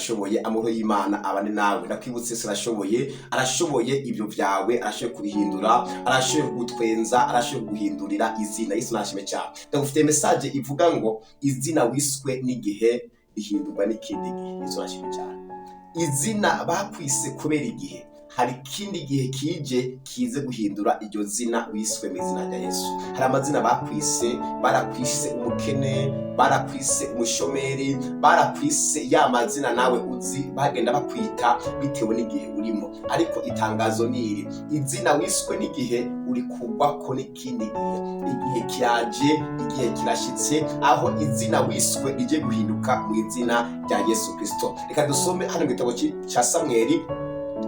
Arashoboye. Amahoro y'Imana abane nawe. Ndakwibutse, Yesu arashoboye, arashoboye ibyo byawe, arashoboye kubihindura, arashoboye kugutwenza, arashoboye kuguhindurira izina. Yesu nashime cyane. Ndagufitiye message ivuga ngo izina wiswe n'igihe rihindurwa n'ikindi gihe. Yesu nashime cyane. Izina bakwise kubera igihe, hari ikindi gihe kije kize guhindura iryo zina wiswe mu izina rya Yesu. Hari amazina bakwise, barakwise umukene, barakwise umushomeri, barakwise ya mazina nawe uzi bagenda bakwita bitewe n'igihe urimo. Ariko itangazo ni iri: izina wiswe n'igihe uri kugwako n'ikindi gihe. Igihe kiraje, igihe kirashitse aho izina wiswe rije guhinduka mu izina rya Yesu Kristo. Reka dusome hano mu gitabo ca Samweli,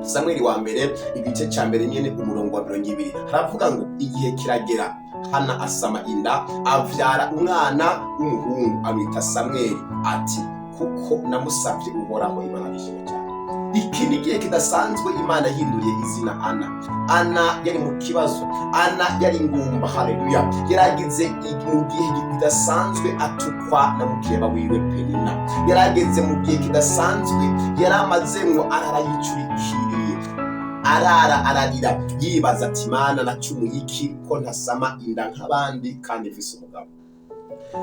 Samweli wa mbere, igice cya mbere nyene, umurongo wa 20. Haravuga ngo igihe kiragera, Hana asama inda, avyara umwana w'umuhungu, amwita Samweli, ati kuko namusabye Uhoraho. Imana nishimwe cyane. Iki ni igihe kidasanzwe. Imana yahinduriye izina Ana. Ana yari mu kibazo, Ana yari ingumba. Haleluya! Yaragize mu gihe kidasanzwe, atukwa na mukeba wiwe Penina. Yarageze mu gihe kidasanzwe, yari amazemwo arara yicurikiriye, arara ararira, yibaza ati Mana, nacumuye iki ko ntasama inda nk'abandi kandi mfise umugabo?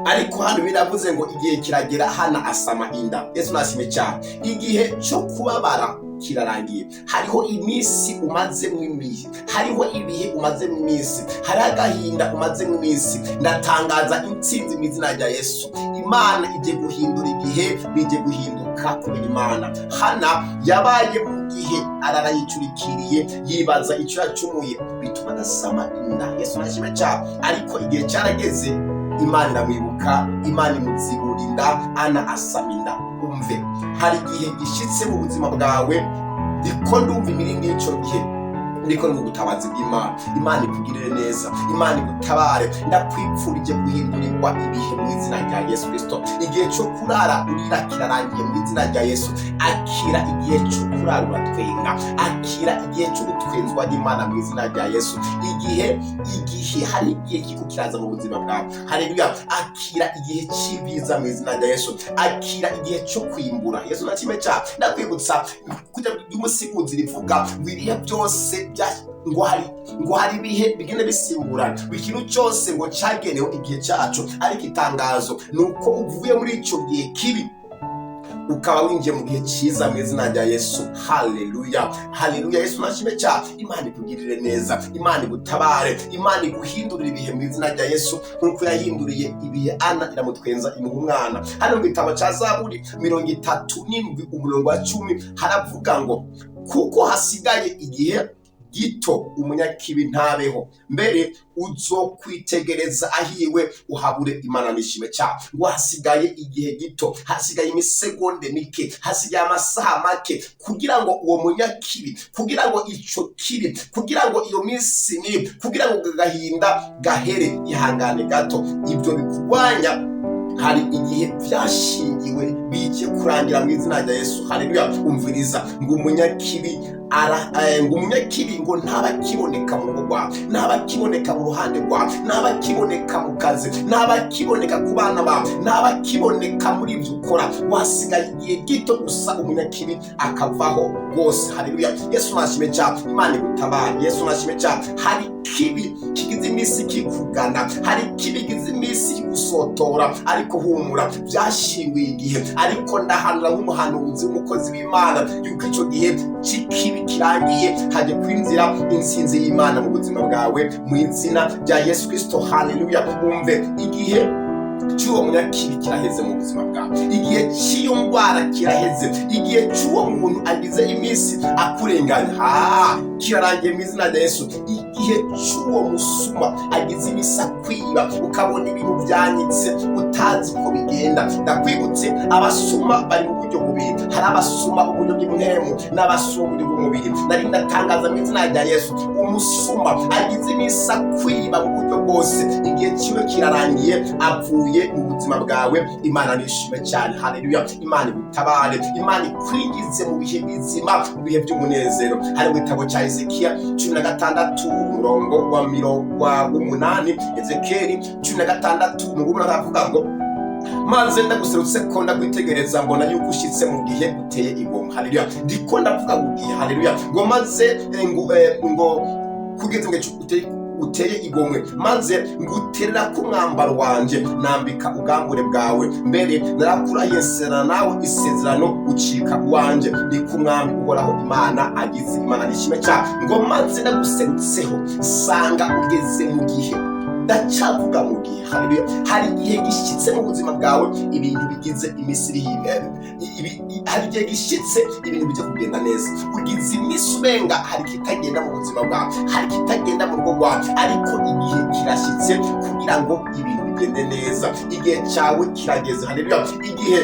Ariko hano biravuze ngo igihe kiragera, Hana asama inda. Yesu nashime cyane. Igihe cyo kubabara kirarangiye. Hariho iminsi umazemo imihe, hariho ibihe umazemo iminsi, hariho agahinda umazemo iminsi. Ndatangaza intsinzi mu izina rya Yesu. Imana igiye guhindura igihe, bigiye guhinduka kubera Imana. Hana yabaye mu gihe arara yicurikiriye, yibaza icyo yacumuye bituma adasama inda. Yesu nashime cyane. Ariko igihe cyarageze, Imana iramwibuka, Imana imuzibura inda, Ana asama inda. Umve, hari igihe gishyitse mu buzima bwawe. Ndiko ndumva imirindi y'icyo gihe, ndiko ndumva ubutabazi bw'Imana. Imana ikugirire neza, Imana igutabare. Ndakwipfurije guhindurirwa ibihe mu izina rya Yesu Kristo. Igihe cyo kurara urira kirarangiye mu izina rya Yesu. Akira igihe cyo kurara uratwenga, akira igihe cyo gutwenzwa n'Imana mu izina rya Yesu. Igihe hari igihe kiko kiraza mu buzima bwawe. Haleluya! Akira igihe cy'ibyiza mu izina rya Yesu. Akira igihe cyo kwimbura. Yesu na kimwe cya ndakwibutsa kujya ry'umusiguzi rivuga ngo ibihe byose ngo hari ibihe bigenda bisimburana, buri kintu cyose ngo cyagenewe igihe cyacu. Ariko itangazo ni uko uvuye muri icyo gihe kibi, ukaba winjiye mu gihe cyiza mu izina rya Yesu. Haleluya, haleluya! Yesu nashime cyane. Imana ikugirire neza, Imana igutabare, Imana iguhindurire ibihe mu izina rya Yesu, nk'uko yahinduriye ibihe Ana, iramutwenza, imuha umwana. Hano mu gitabo cya Zaburi 37, umurongo wa 10, haravuga ngo kuko hasigaye igihe gito umunyakibi ntabeho, mbere uzokwitegereza ahiwe uhabure. Imana nishime cyane. Ngo hasigaye igihe gito, hasigaye imisegonde mike, hasigaye amasaha make kugira ngo uwo munyakibi, kugira ngo ico kibi, kugira ngo iyo minsi mibi, kugira ngo agahinda gahere. Ihangane gato, ibyo bikurwanya hari igihe byashingiwe, bigiye kurangira mu izina rya Yesu. Haleluya! Umviriza, ngo umunyakibi ara ngo umunyakibi ngo ntabakiboneka mu rugo rwawe, ntabakiboneka mu ruhande rwawe, ntabakiboneka mu kazi, ntabakiboneka ku bana bawe, ntabakiboneka muri ibyo ukora. Wasigaye igihe gito gusa umunyakibi akavaho rwose. Haleluya! Yesu nashime cyane. Imana igutabare. Yesu nashime cyane. Hari kibi kigize iminsi kikugana, hari kibi kigize iminsi kigusotora, ariko humura, byashinguye igihe. Ariko ndahanura nk'umuhanuzi w'umukozi w'Imana yuko icyo gihe cy'ikibi kirangiye, hajya kwinzira intsinzi y'Imana mu buzima bwawe mu izina rya Yesu Kristo. Haleluya! Umve, igihe cy'uwo munyakibi kiraheze mu buzima bwawe, igihe cy'iyo ndwara kiraheze, igihe cy'uwo muntu agize iminsi akurenganya ha kirarangiye mu izina rya Yesu. Igihe cy'uwo musuma agize iminsi akwiba, ukabona ibintu byanyitse utazi uko bigenda. Ndakwibutse, abasuma bari mu buryo bubiri: hari abasuma uburyo bw'impwemu n'abasuma uburyo bw'umubiri. Nari ndatangaza mu izina rya Yesu, umusuma agize iminsi akwiba mu buryo bwose, igihe kiwe kirarangiye, avuye mu buzima bwawe. Imana nishime cyane. Haleluya! Imana igutabare, Imana ikwingize mu bihe bizima, mu bihe by'umunezero. Hari mu gitabo cya Ezekiya 16, umurongo wa 8, Ezekiyeli 16 umurongo w'umunani, aravuga ngo Maze ndaguserutse ko ndakwitegereza, mbona yuko ushitse mu gihe uteye igomwe. Haleluya. Ndiko ndavuga ku gihe. Haleluya. Ngo maze ngo kugeza mu gihe uteye igomwe, maze nguterera ku mwambaro wanje, nambika ubwambure bwawe. Mbere narakurahiye, nsezerana nawe isezerano, ucika uwanje, ni ku Mwami Uhoraho Imana agize. Imana nishime cyane. Ngo maze ndaguserutseho, sanga ugeze mu gihe. Ndacavuga mu gihe. Haleluya. Hari igihe gishyitse mu buzima bwawe, ibintu bigize iminsi hari igihe gishyitse ibintu bijya kugenda neza. Ugize iminsi ubenga hari ikitagenda mu buzima bwawe, hari ikitagenda mu rugo rwawe, ariko igihe kirashyitse kugira ngo ibintu bigende neza. Igihe cyawe kirageze. Haleluya. Igihe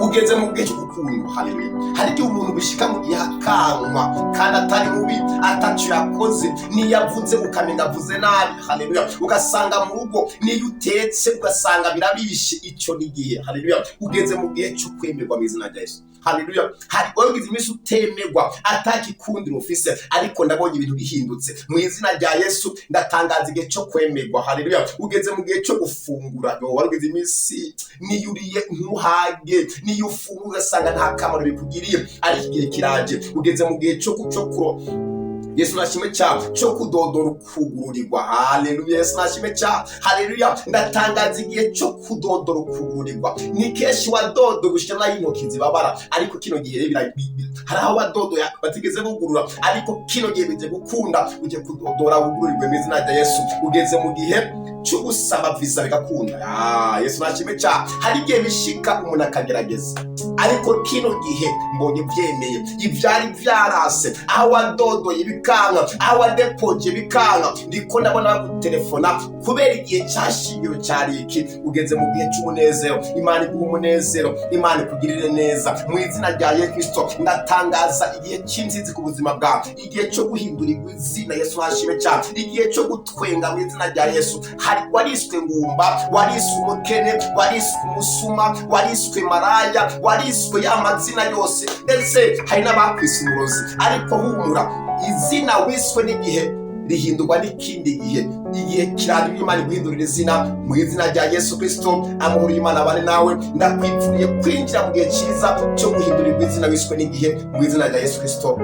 ugeze mu gihe cyo gukundwa. Haleluya. Hari igihe umuntu bishika mu gihe akankwa kandi atari mubi, ataco yakoze, niyo avuze ukamenga avuze nabi. Haleluya. Ugasanga mu rugo niyo utetse ugasanga birabishe. Ico ni igihe. Haleluya. Ugeze mu gihe cyo kwemerwa mu izina rya Yesu. Haleluya. Hari ugize iminsi utemerwa, atakikundira ufise, ariko ndabonye ibintu bihindutse mu izina rya Yesu. Ndatangaza igihe cyo kwemerwa. Haleluya. Ugeze mu gihe cyo gufungura. Yo, wari ugize iminsi niyo uriye ntuhage, niyo ufungura ugasanga nta kamaro bikugiriye, ariko igihe kiraje. Ugeze mu gihe cyo kuro, Yesu nashimwe cyane, cyo kudodora ukugururirwa. Haleluya. Yesu nashimwe cyane. Haleluya. Ndatangaza igihe cyo kudodora ukugururirwa. Ni kenshi wadodora ushira intoki zibabara, ariko kino gihe rero hari aho wadodoya batigeze bugurura, ariko kino gihe bigiye gukunda. Ugiye kudodora wugururirwe mu izina rya Yesu. Ugeze mu gihe cyo gusaba visa bigakunda. Yesu nashimwe cyane. Hari igihe bishika umuntu akagerageza, ariko kino gihe mbonye byemeye. Ibyari byarase, aho wadodoye bikanka, aho wadepoje bikanka, ndiko ndabona bagutelefona kubera igihe cyashingiro cyari iki. Ugeze mu gihe cy'umunezero. Imana iguha umunezero, Imana ikugirire neza mu izina rya Yesu Kristo. Ndatangaza igihe cy'intsinzi ku buzima bwawe, igihe cyo guhindurirwa izina. Yesu nashimwe cyane. Igihe cyo gutwenga mu izina rya Yesu. Hari wariswe ngumba, wariswe umukene, wariswe umusuma, wariswe maraya, wariswe ya mazina yose, ndetse hari n'abakwise umurozi. Ariko humura, izina wiswe n'igihe rihindurwa n'ikindi gihe. Igihe kirari Imana iguhindurira izina mu izina rya Yesu Kristo. Amahoro y'Imana abane nawe. Ndakwipfuriye kwinjira mu gihe cyiza cyo guhindurirwa izina wiswe n'igihe mu izina rya Yesu Kristo.